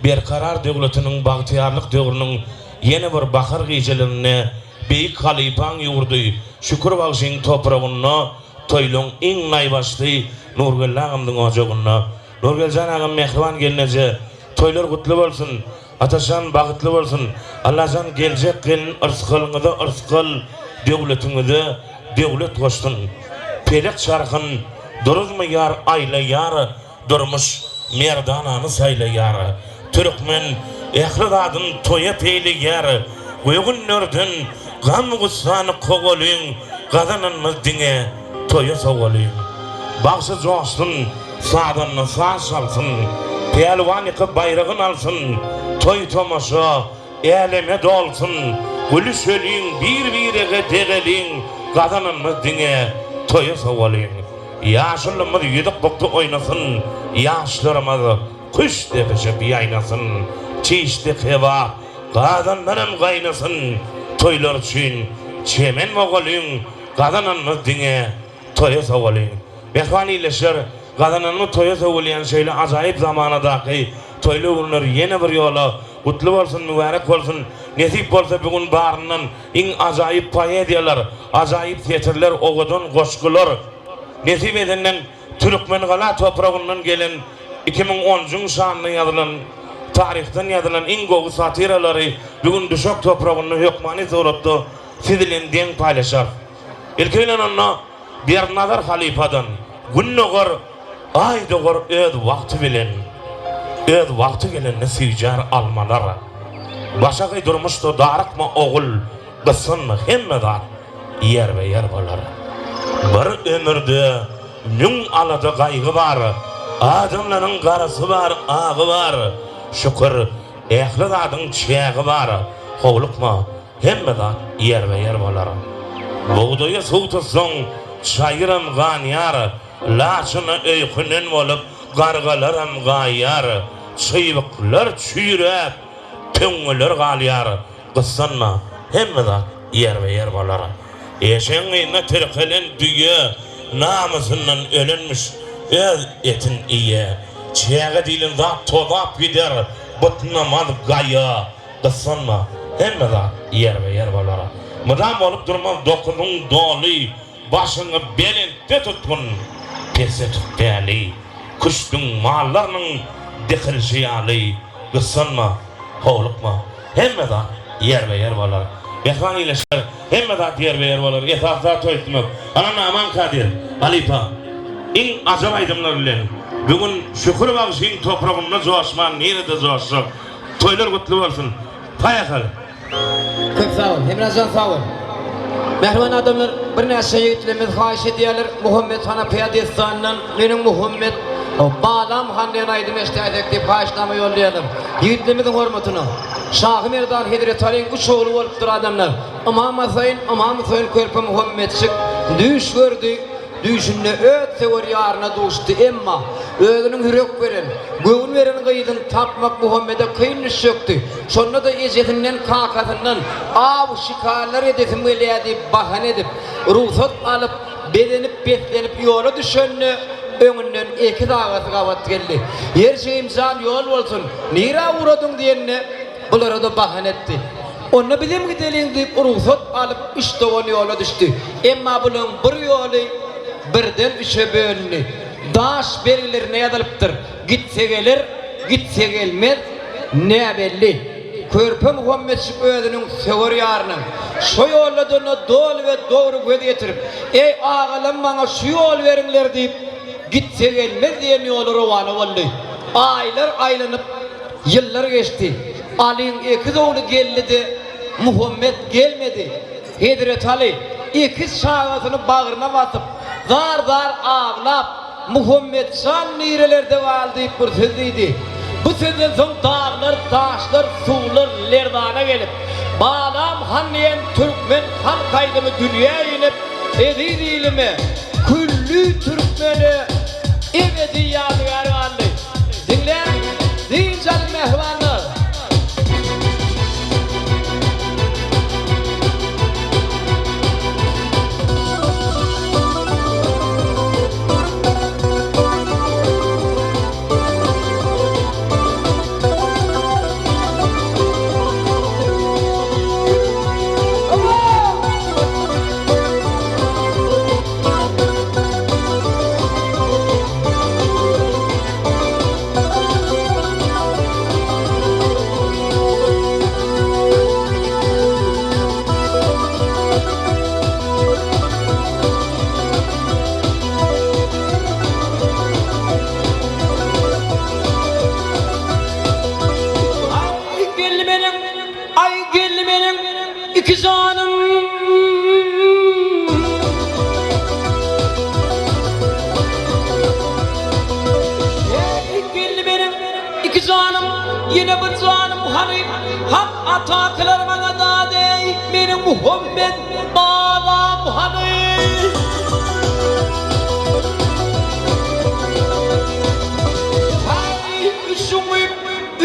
Berkarar döwletiniň bagtyýarlyk döwrüniň ýene bir bahar gijelerinde beýik halypaň ýurdy Şükür bagşyň topragynda toýlaň iň naýbaşysy Nurgeldi agamyzyň ojagynda. Nurgeldijan agam mähriban gelneje toýlar gutly bolsun! Atajan bagtly bolsun! Allajan geljek gelin yrsgalyňyza yrsgal, döwletiňize döwlet goşsun! Pelek çarhyn duruzmaýar aýlaýar, durmuş merdanany saýlaýar. Türkmen ähli zadyn toýa peýleýär. Göwünlerden gam-gussany kowalyň, gazananymyz diňe toýa sowalyň. Bagşy joşsun, sazanda saz çalsyn, pälwan ýykyp baýragyn alsyn, toý-tomaşa äleme dolsun, gülüşeliň, bir-birege degeliň, gazananymyz diňe toýa sowalyň. Ýaşulymyz ýüzük bukdy oýnasyn, ýaşlarymyz küşt depişip ýaýnasyn, çişdi kebap gazandanam gaýnasyn, toýlar üçin çemen bogalyň, gazananymyz diňe toýa sowalyň. Mähriban ildeşler, gazananymyz toýa sowulýan şeýle ajaýyp zamanadaky toýly günler ýene bir ýola gutly bolsun, mübärek bolsun! Nesip bolsa bu gün baryndan iň ajaýyp poeziýalar, ajaýyp setirler, owadan goşgular nesip edenden Türkmengala topragyndan gelen 2010-njyň şanyna ýazylan, taryhdan ýazylan iň gowy satiralary bu gün Duşak topragynda hökmany suratda siz bilen deň paýlaşarys. Ilki bilen onda Berdinazar halypadan Gün dogar, Aý dogar öz wagty bilen, Öz wagty gelende süýjär almalar. Başagaý durmuşda darykma ogul, Gyssanma hemme zat ýerbe-ýer bolar. Bir ömürde müň alada gaýgy bar, Adamlaryň garasy bar, agy bar. Şükür, ähli zadyň çägi bar, Howlukma, Hemme zat ýerbe-ýer bolar. Bugdaýa suw tutsaň, çaýyram ganýar, Laçyna öýkünen bolup, gargalaram gaýýar, Çybyklar çüýräp, töňňeler galýar, Gyssanma, hemme zat ýerbe-ýer bolar. Eşegiň yzyna tirkelen düýe namysyndan ölenmiş, öz etin iýe. Çäge diýlen zat tozap gider, butnamaz gaýa. Gyssanma, hemme zat ýerbe-ýer bolar. Mydam bolup durmaz dokuzyň doly, Başyňy belentde tutgun, pesde tut däli. Küşdüň mallarynyň dikilişi ýaly, Gyssanma, howlukma, hemme zat ýerbe-ýer bolar. Mähriban ildeşler, hemme zat ýerbe-ýer bolar, esasy zat toý etmek. Ananda Aman Kadyr, halypa, iň ajap aýdymlar bilen bu gün Şükür bagşyň topragynda joşman nirede joşjak? Toýlar gutly bolsun. Paýasal. Köp sag bol. Hemrajan sag bol. Mähriban adamlar birnäçe ýigitlerimiz haýyş edýärler Muhammet Hanapyýa dessanyndan meniň Muhammet balam han diýen aýdym eşdäýsek diýip haýyşnama ýollaýarlar. Ýigitlerimiziň hormatyna. Şahy Merdan Hezreti Alyň üç ogly bolupdyr adamlar. Ymam Hasaýyn, Ymam Huseýin körpe Muhammetjik düýş gördi. Düýşünde öz söwer ýaryna duşdy, emma özüniň ýürek beren, göwün beren gyzyny tapmak Muhammede kyn düşjekdi. Şonda-da ejesinden, kakasyndan aw, şikarlar edesim gelýär diýip bahana edip, rugsat alyp, bezenip-beslenip ýola düşende, öňünden ekiz agasy gabat geldi. Ýer jigim jan ýol bolsun, nirä ugradyň diýende, bulara-da bahana etdi. Onda bizem gideliň diýip rugsat alyp üç dogan ýola düşdi. Emma bulaň bir ýoly birden üçe bölündi. Daş belgilerinde ýazylypdyr, Gitse geler, gitse gelmez, näbelli. Körpe Muhammetjik özüniň söwer ýarynyň şo ýoldadygyna doly we dogry göz ýetirip, Eý, agalam maňa şu ýoly beriňler diýip, gitse gelmez diýen ýola rowana boldy. Aýlar aýlanyp, Ýyllar geçdi. Alyň ekiz ogly geldi-de, Muhammet gelmedi. Hezreti Aly ekiz çagasyny bagryna basyp, zar-zar aglap, Muhammet jan nirelerde galdy diýip bir söz diýdi. Bu sözden soň daglar, daşlar, suwlar lerzana gelip, Balam han diýen türkmen halk aýdymy dünýä inip, eziz ilime, külli türkmene ebedi ýadygär galdy. Diňläň, dynç alyň mähribanlar! İki janym. Ey geldi benim iki janym, ýene bir janym hany, Hak ata kylar maňa dad ey, meniň Muhammet balam hany. Haý, üçüňi,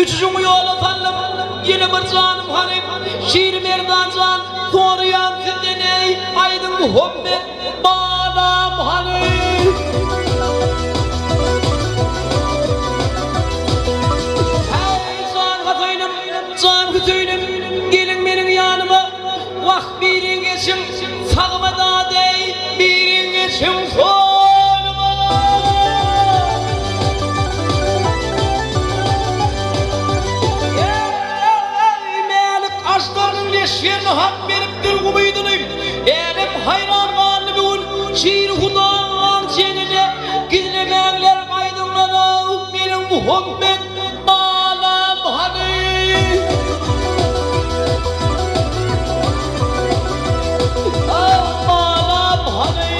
üçüňi ýola saldym, ýene bir janym hany, Şir Merdan jan, soraýan sizden eý, aýdyň Muhammet balam hany. Häý, jan Hasaýnym, jan Hüseýnim, geliň meniň ýanyma, wah, biriň geçiň sagyma dad-eý, biriň geçiň soluma. Eý, Mälik Aždaryň leşgerine hak beripdir umydyny, Älem haýran galdy bu gün, Şir Hudaň jeňine gizlemäňler aýdyňlara, meniň Muhammet balam hany? Ah, balam hany?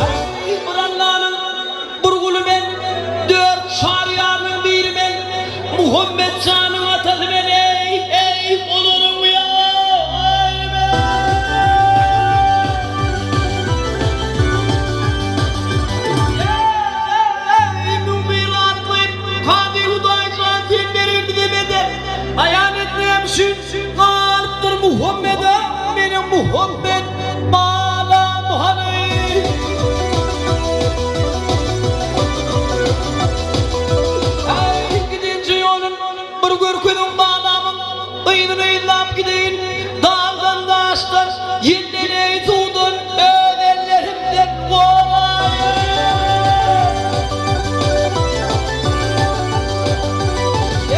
Eý, bir Allanyň bir guly men, dört çaryýarynyň biri men, Muhammet janyň atasy men, eý, eý, olaryň ýary men. Eý, 1001 atly Kazy Hudaý jan sen bergin bize medet, Aýan et näme üçin galypdyr Muhammede, meniň Muhammet balam hany? Äý, gidinje ýolun bir görkeziň balamyň, Yzyny yzlap gideýin dagdan, daşdan, Ýelden, eý, suwdan öz ellerimden goraýyn.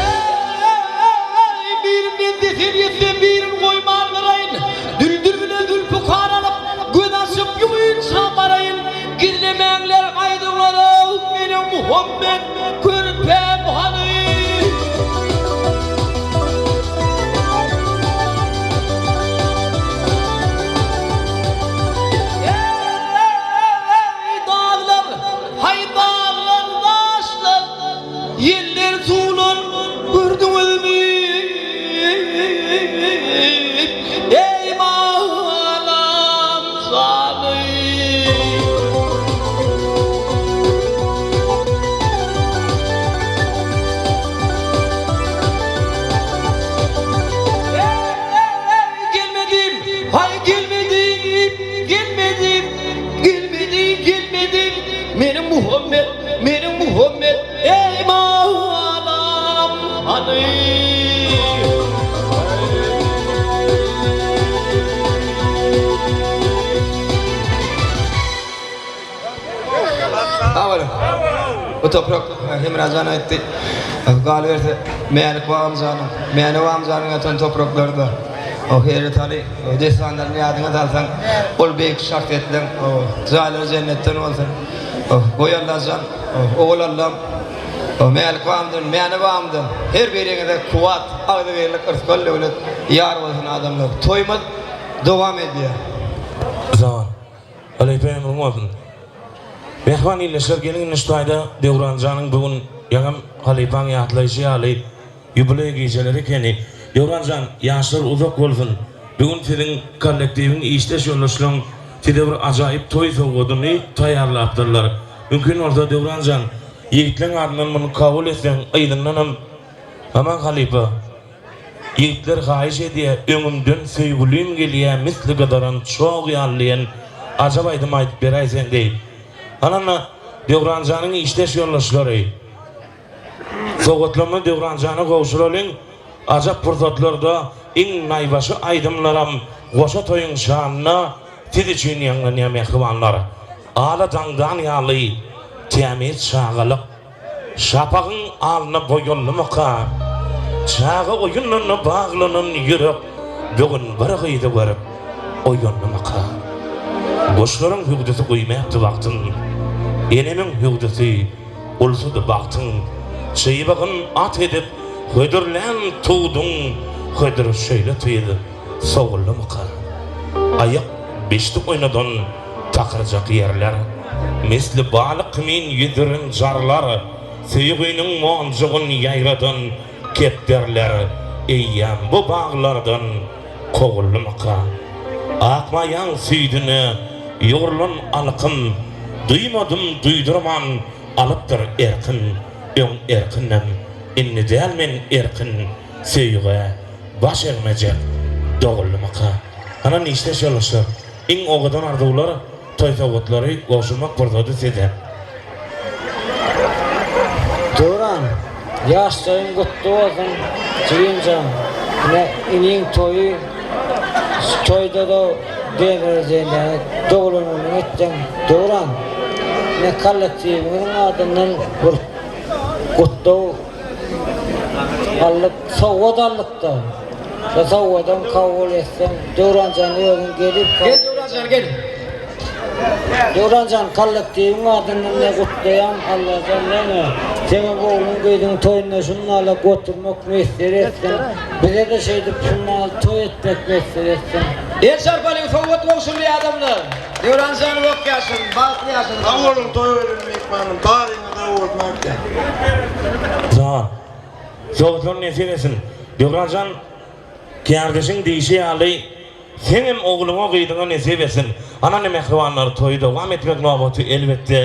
Eý, birinden zeper ýetse, birini goýman gyraýyn, Düldül bilen zülpükar alyp, göz açyp ýumynça baraýyn. Gizlemäňler aýdyňlar-ow, meniň Muhammet körpäm hany? Eý, daglar, haý daglar, daşlar, ýeller, suwlar, gördüňizmi? Eý, balam jany! Eý, gelmedim, haý gelmedim, gelmedim, gelmedim, gelmedim, meniň Muhammet, meniň Muhammet, eý, balam hany? Sag boluň. Bu toprak Hemra jan aýtdy. Galyberse Mälik babamjanyň, Mäne babamjanyň ýatan topraklary-da. O Hezret Aly dessanlaryny ýadyňa salsaň, ol beýik şahsyýetleň jaýlary jennetden bolsun. Goý Allajan, Ogul Allam, Mälik babamdan, Mäne babamdan her biriňize kuwwat, agzybirlik, yrsgal-döwlet ýar bolsun adamlar. Toýumyz dowam edýär. Sag bol. Halypa ömrüň bolsun. Mähriban ildeşler geliň indi şu taýda Döwran janyň bu gün ýaňam halypaň ýatlaýşy ýaly ýubileý gijeleri ekeni. Döwran jan ýaşlar uzak bolsun. Bu gün siziň kollektiwiň işdeş ýoldaşlaň size bir ajaýyp toý sowgadyny taýýarlapdyrlar. Mümkin bolsa Döwran jan ýigitleň adyndan muny kabul etseň yzyndanam Aman halypa. Ýigitler haýyş edýä öňümden söýgülim gelýä misli gyzaran çog ýaly diýen ajap aýdym aýdyp beräýseň diýip. Hananda Döwranjanyň işdeş ýoldaşlary sowgatlaryny Döwranjana gowşuralyň. Ajap pursatlarda iň naýbaşy aýdymlaram goşa toýuň şanyna siz üçin ýaňlanýar mähribanlar. Ala daňdan ýaly tämiz çagalyk Şapagyň alyna boýaldymyka? Çaga oýunynda baglanan ýürek bu gün bir gyzy görüp oýandymyka? Guşlaryň hüwdüsi güýmäpdi wagtyn, Enemiň hüwdüsi ulsudy bagtyň. Çybygyn at edip hödürlän tuduň Hödüri şeýle tiz sowuldymyka? Aýak beşdi oýnadan takyrjak ýerler, Misli balyk kimin ýüzdüren jarlar, Söýginiň monjugyn ýaýradan kepderiler Eýýäm bu baglardan kowuldymyka? Akmaýaň süýdüne ýugrulan alkym, Duýmadym, duýdurman alypdyr erkin, Öň erkindim, indi däl men erkin, Söýgä baş egmejek doguldymyka? Ana işdeş ýoldaşlar, iň owadan arzuwlar, toý sowgatlary gowşurmak pursady size. Döwran, ýaş toýuň gutly bolsun, jigimjan. Ine, iniň toýy, şu toýda-da demir doglan günüňi etdiň. Döwran, ine, kollektiwiňiziň adyndan bir gutlag Aldyk, sowgat aldyk-da. Şo sowgadam kabul etseň, Döwranjan özüň gelip. Gel Döwranjan gel. Döwranjan kollektiwiň adyndan ne gutlaýan Allajan näme seňem ogluň gyzyň toýunda şundaly oturmak miýesser etsin. Bize-de şeýdip şundaly toý etmek miýesser etsin. El çarpalyň sowgat gowşurdy adamlar. Döwranjan uzak ýaşasyn, bagtly ýaşasyn. Sag boluň toý beren myhmanym baryňyz sag bolsun aýtýan. Sag. Sowgatlar nesip etsin. Döwranjan kärdeşiň diýşi ýaly seňem ogluňa gyzyňa nesip etsin. Ana indi mähribanlar toýy dowam etmek nobaty elbetde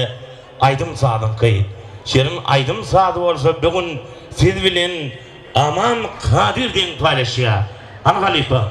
aýdym sazyňky. Şirin aýdym sazy bolsa bu gün siz bilen Aman Kadyr deň paýlaşýar. Hany halypa.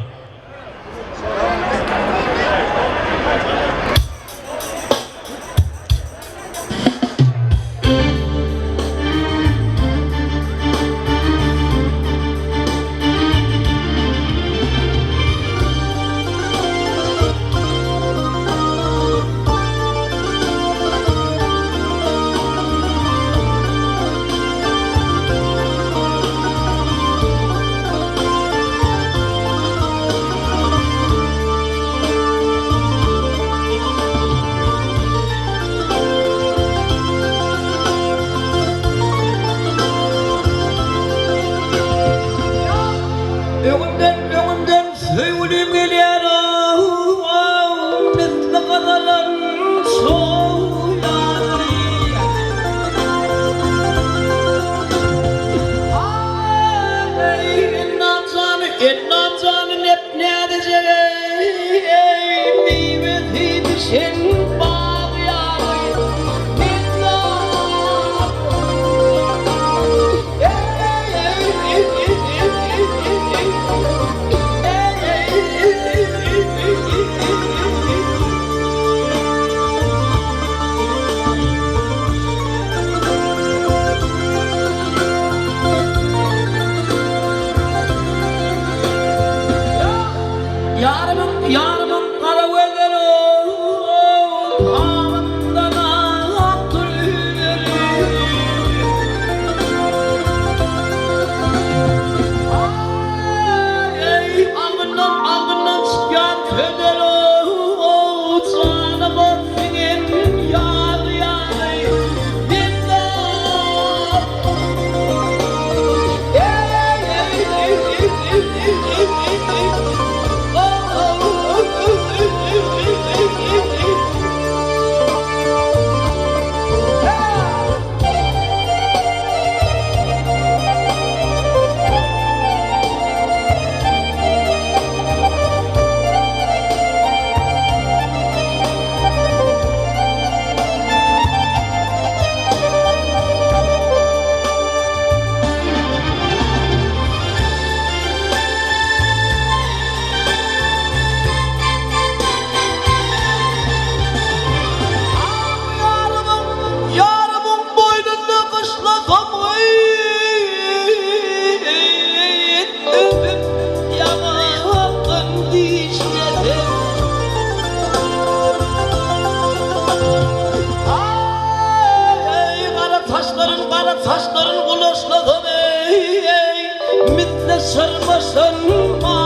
hoşlasam eý, misli çyrmaşan.